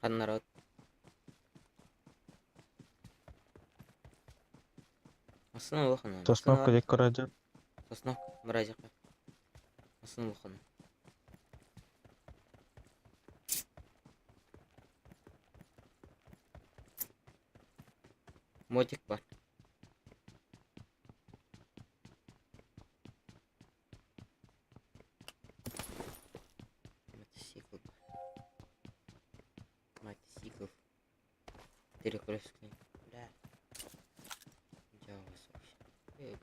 Ханнарабыт? Массыына улахан. Сосновка диэки көрө Сосновка, мразиха. Массыына улахан. Мотик бар. Мотоцикл. Мотоцикл. Перекрестный. Бля. Где у вас вообще? Эй,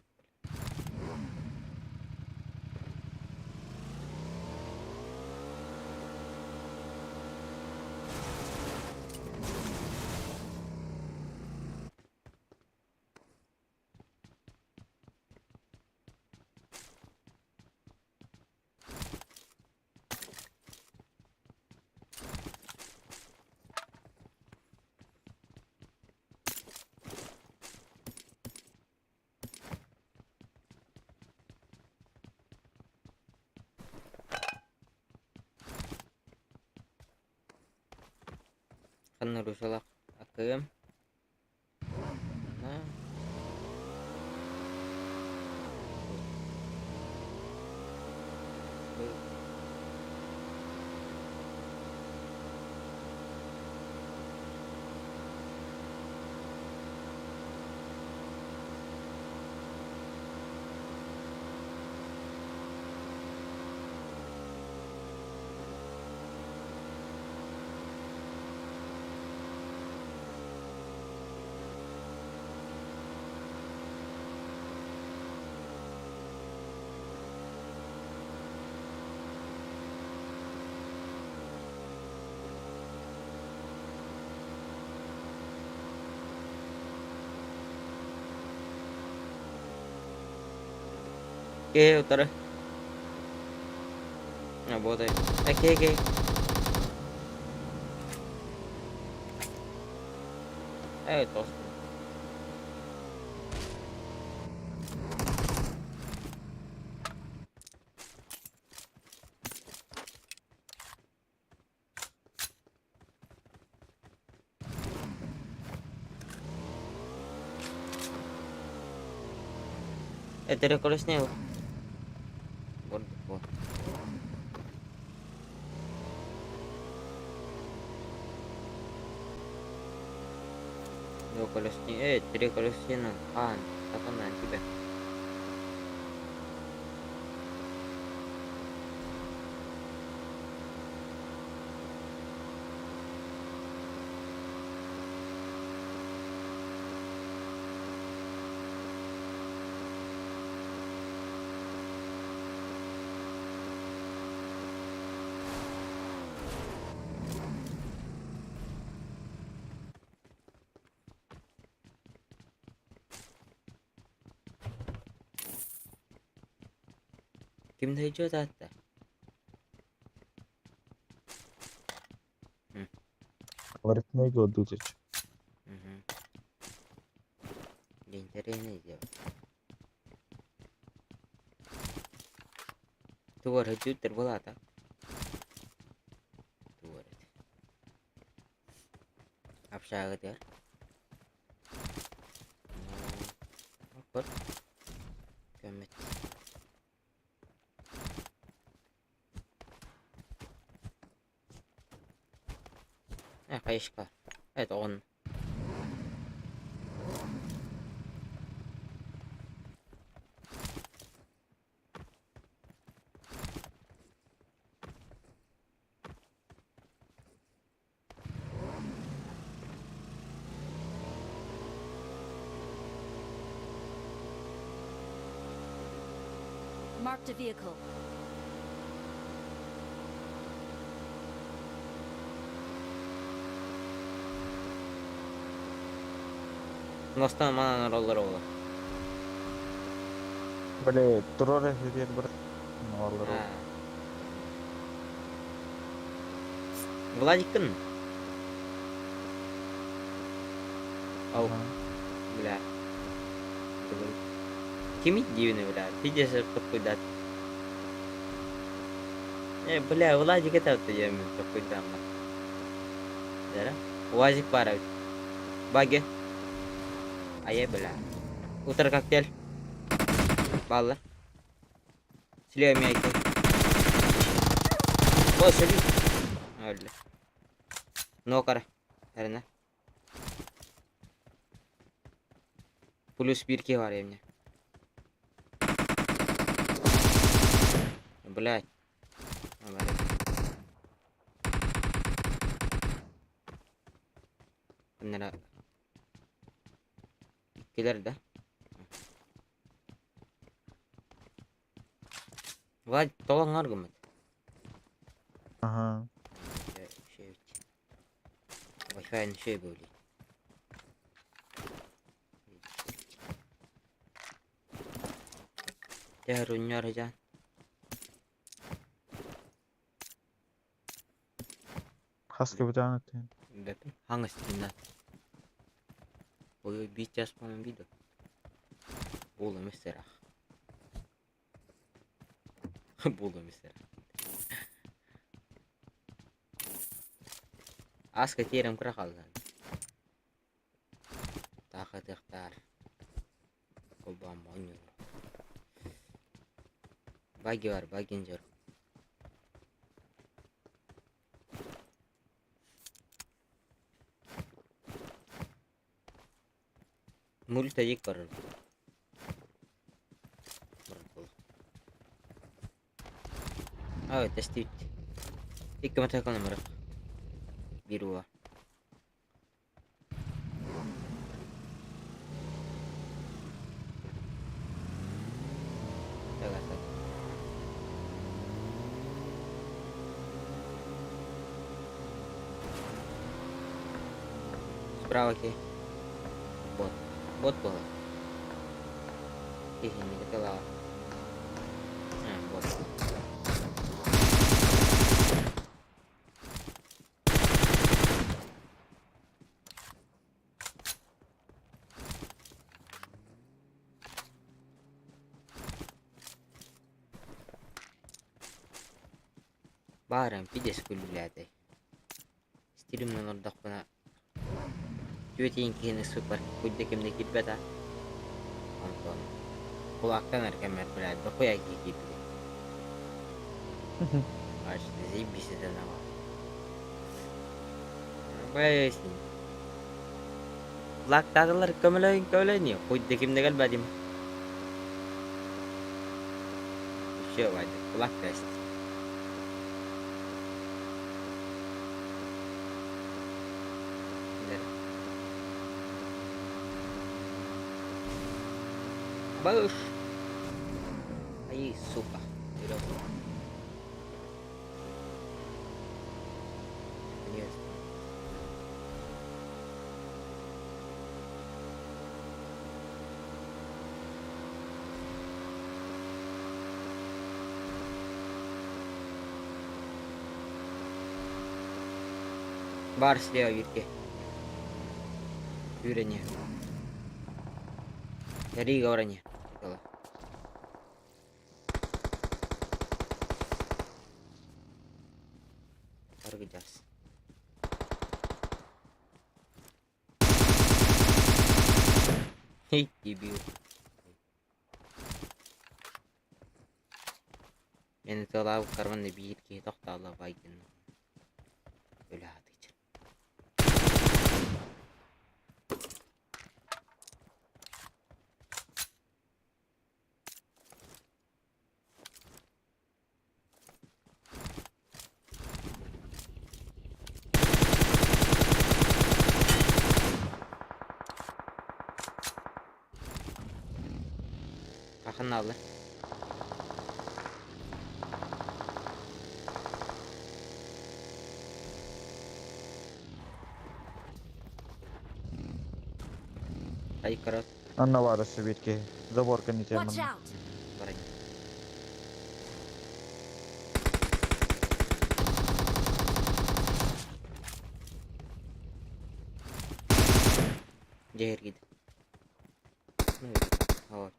Ханна ружалаах акыым На. Киһи утары. Работает. Окей, окей. Эй, тост. Это колесня. Вот. Двухколесный, эй, трехколесный, а, так она тебя. Ким да атта? Ларитной гладутич. Угу. Интересно сделать. Тугар хөтүттэр буолаата. Тугар Общагытыгар. Оппор. Көмөт. Э, хайышка. Это он. Marked a vehicle. Мостан манан роллар ола. Бля, турар эфир бір. Олар. Владиккин? Ау, бля. Кими дивный, бля. Пиздец, такой дат. Э, бля, Владик это вот я такой дам. Эрэ. УАЗик баар эбит. Баги. Айа бля. Утары коктейль. Бааллар. Слева мягкий. О, сөрүү. Өллө. Нокара. Эрэнэ. Плюс биир киһи баар эмне. Блядь. Ханнара иккилэр да? Влад тоҕо оҥор гыммыт? Аха. Wi-Fi ничего были. Тэһэр жан. Хас кэбитээн этин? Бэпин хаҥас стримнат. Ой, биир час по-моему видео. Буолла мистерах. Буолла мистерах. Аска тиэрем кыра хаалла. Таахатыахтаар. Обам оонньуур. Баги бар, багин дьор. Мультаик барар. Аа, тэстибит. Икки мотоцикл номера. Биир уо. Справа киһи. Бот. Бот буолар. Киһини кытылаҕа. бот. Баарым пиздец күлүүлээтэй. Стримнан олордохпуна түөтүйэн киһини супер куйда ким да киирбэтэ. Онтон кулаактанар кэммэр блядь дохуя киһи киирбитэ. Аж заебись это нахуй. Бэйсин. Кулаактаатылар көмөлөйүн көмөлөйүн хуйда ким да кэлбэтим. Еще Вадик, кулак тест. Быш! Ай, сука. Наконец-то. Бар слева витки. Үүрэнэ. Эрига оране. Аргыдьас. Эй, дебил. Мин ытыалаабыккар уонна биир киһи тохтооло байдын өлө аатыйчын. Хахын алла. Ай, корот. Анна баар өссө биир киһи. Забор кэннитигэр Watch манна. out! Барай. Дьэ эргийдэ. Вот.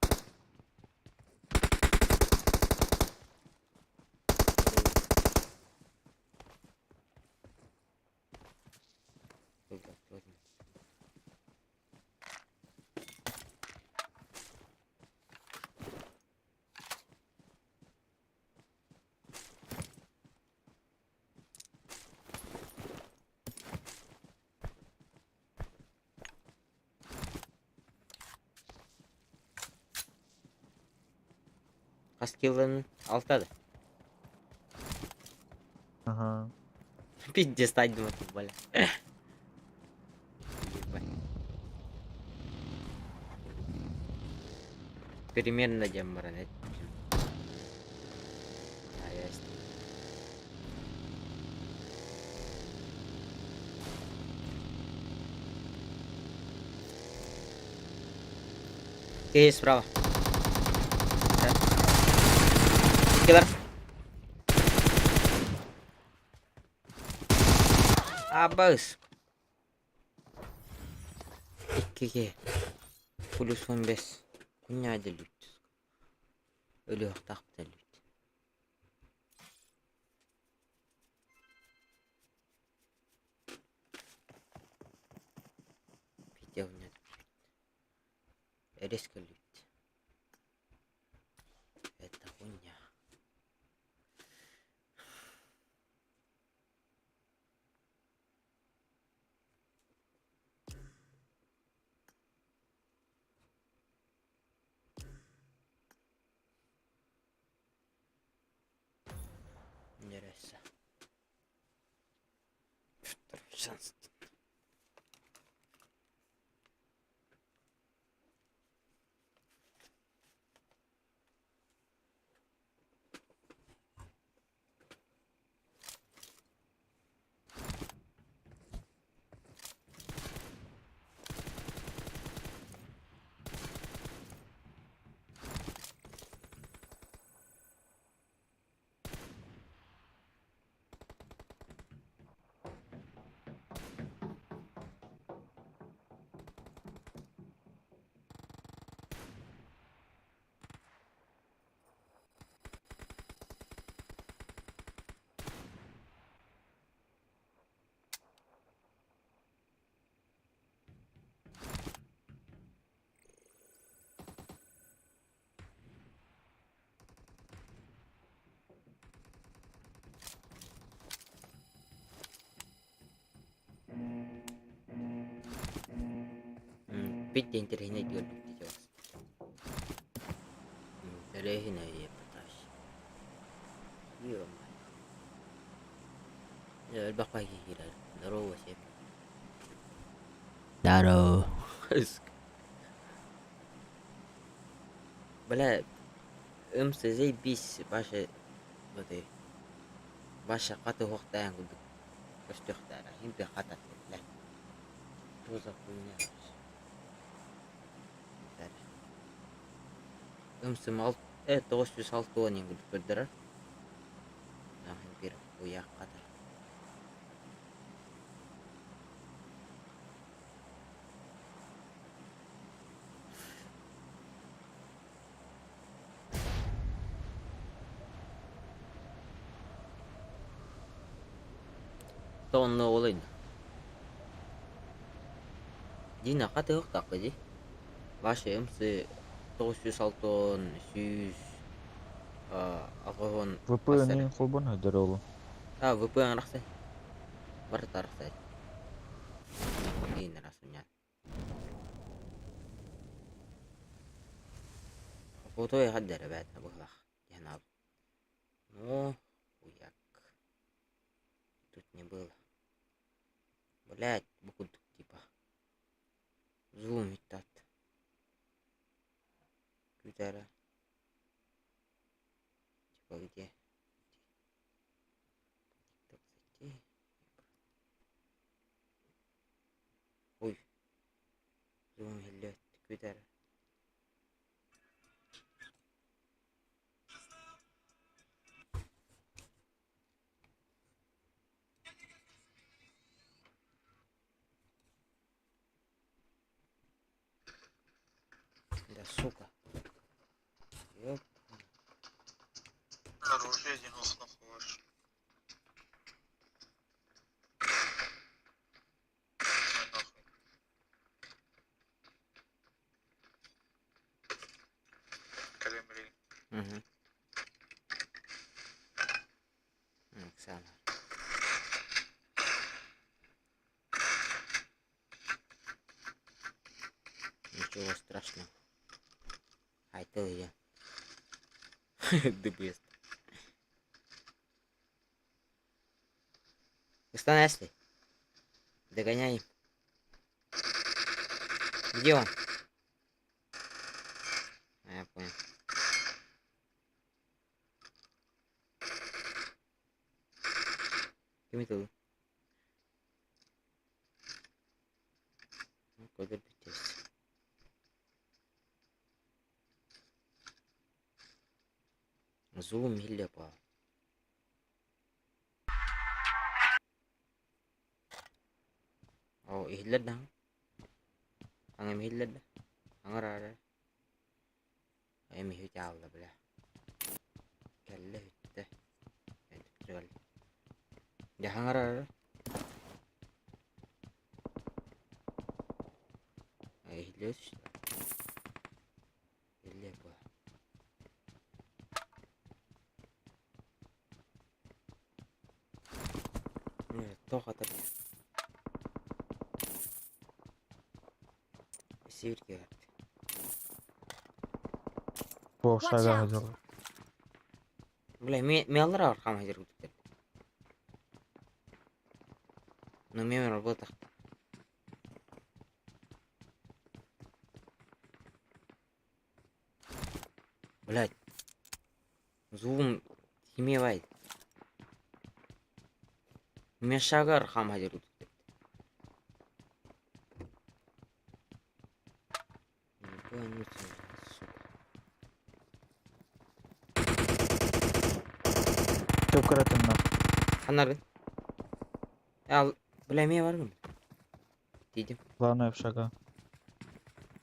Хас килланын? Алта да? Ага. Пиздец, тайдым бля. Ебать. Примерно диэн баран эттим. Киһи справа. Киллер. Абыс. Иккиге. Плюс 15. Күннэ өлүүт. Өлүөхтаахпыт өлүүт. Видео Резко өлүүт. Это хуйня. Интересно. Второй шанс. Питти интэриэһинэй диэн Интэриэһинэй Ё-моё. Элбэх киһи киирэр. Здорово всем. Здорово. Бля, МС заебись, Паша, вот и Паша хата уохтаан курдук көстүөхтээҕэ. Иһин хата бля. Что за хуйня вообще? Ымсым 960 курдук көрдөрөр. Биир уйаах хата. Онно олойда. Дина хатыһыктаахха дии. Ваша МС 960 100 80 VPN холбон өдөр ол. А, VPN арахсай. Барыта арахсай. Кейин арахсымньаан. Фото хаддара эбээт быһылах диэн аабыт. Ну, хуяк. Тут не было. Блять, бу курдук типа. Зум иттат. Күүтээрэ. Типа где? Так зайти. Ой. Зум иһиллибэт. Күүтээрэ. Да сука. Ёп. Оружие не нахуй. Кремли. Угу. Оксана. Ничего страшного. Айтыл я. ДБС. Ыстан эсли. Догоняй. Где он? А, я понял. Ким это? Куда битесь? Зум иһиллиэ баар. Оо, иһиллэр даҕаны. Аҥам иһиллэр да. Аҥар Эм иһит аалла бля. Кэллэ бүттэ. Дьэ хаҥарар. Иһиллиэ түстэ. Иһиллиэ буо. Туох атар Сиргэ Watch out! Бля, меллар архам хазыр курдуктар. Но мемер работах. Блядь. Зум химевай. Мешагар хам хазыр курдуктар. Ебануться, сука. Төп кыратынна. Ханнаргын? Ал, бля, эмиэ баргын. Тиийдим. Главное в шага.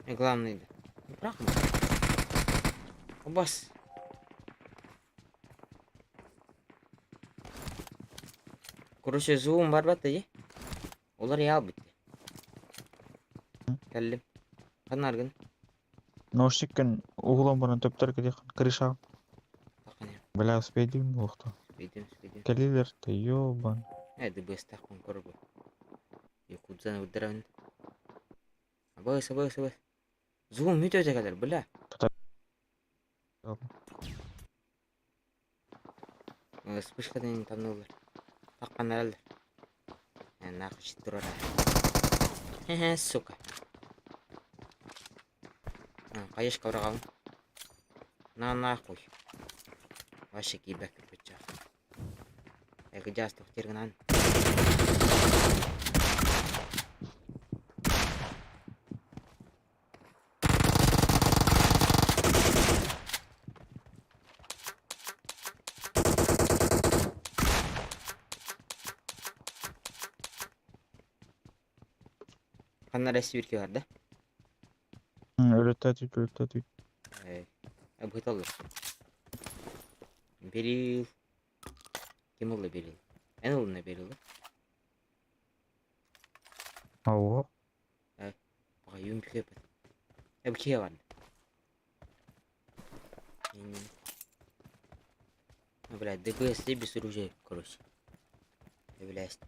Главный да. Бырахма. Бас. Короче, зуум барбат дии. Олар яал бүттэ. Кэллим. Ханнаргын? Наушниккын угулан баран төптөр кэлиэххин крыша. Таххана. Бля, успейдим буолуохта. Успейдим, успейдим. Кэлиилэр да ёбан. Э, ДБС-таахпын көрө Якудзаны ырдарабын. Абыс, абыс, абыс. Зуум мүт өтө кэлэр, бля. Вспышкадан тамнулар. Тахханараллар. Нахуй турар. Хе-хе, сука. Хаешка быраҕабын. На нахуй. Вообще киирбэккэ кырбыччах. Экдьаас тохтир гынан. Ханна эрэ сүүркэ барда? Өлөттөө түт, өлөттөө түт. Э, быһыталлар. Берил. Ким ылла Берил? Эн ылына Берилы? Ого. Э, пока юмпике бат. Э, бу барда. Ну, блядь, ДПС без оружия, короче. Э, блядь.